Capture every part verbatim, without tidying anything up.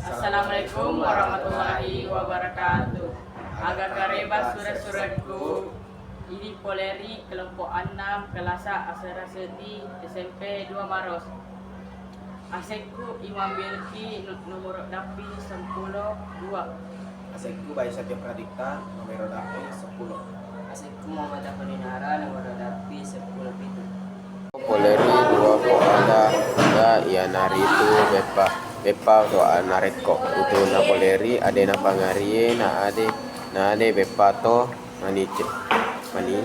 Assalamualaikum warahmatullahi wabarakatuh. Aga kareba sura-surekku. Idi pole ri kelompok enam, kelasa asera seddi, S M P dua Maros. Asekku Imam Bilki, no-, nomoro dappi seppulo dua. Asekku Baisa Pradipta, nomoro dappi seppulo. Asekku Muhammad Afrinara, nomoro dappi seppulo pitu. Pole ri dua poada, iyanaritu beppa, beppa toa narekko. Utunna pole ri adena pangarie na ade, na ade beppa to manice, mani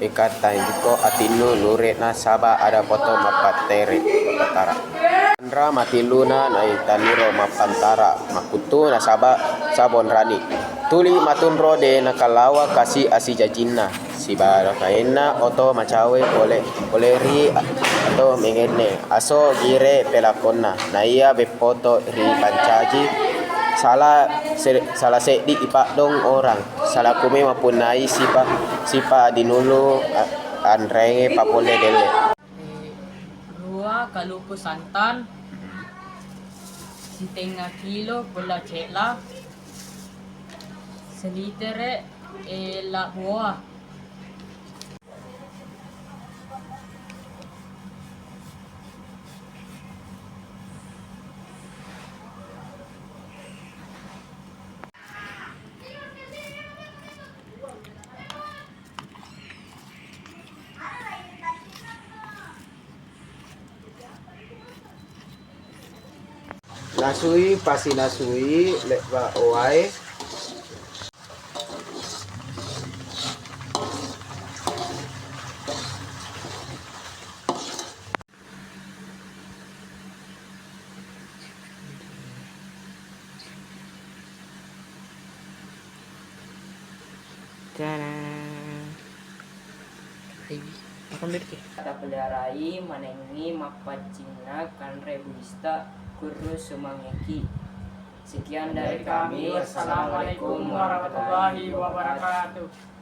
engka tanjiko atinnu lure nasaba ada poto mappattere, mappatara. Anra matilluna naitaniro mappantara, makkuttu nasaba sabonrani. Tuli matunro de nakallawa kasi asijajinna. Sibarakaenna oto macawe pole, pole ri ato mengenne, aso gire pelakonna, naiya beppoto ri pancaji sala se-, sala seddi ipaddong orang, salaku me mapunnai sipa, sipa adinulu a-, anrenge papolle delle. Rua kaluku santan, sitengnga kilo bola cella, selitere, eh, labboa. Nasui, pasinasui lebba wae. Tadang. Hai, apa berarti? Tapeliarai manengngi mappaccinna kanre buista kurru sumangeki. Sekian dari kami. Wassalamualaikum warahmatullahi wabarakatuh.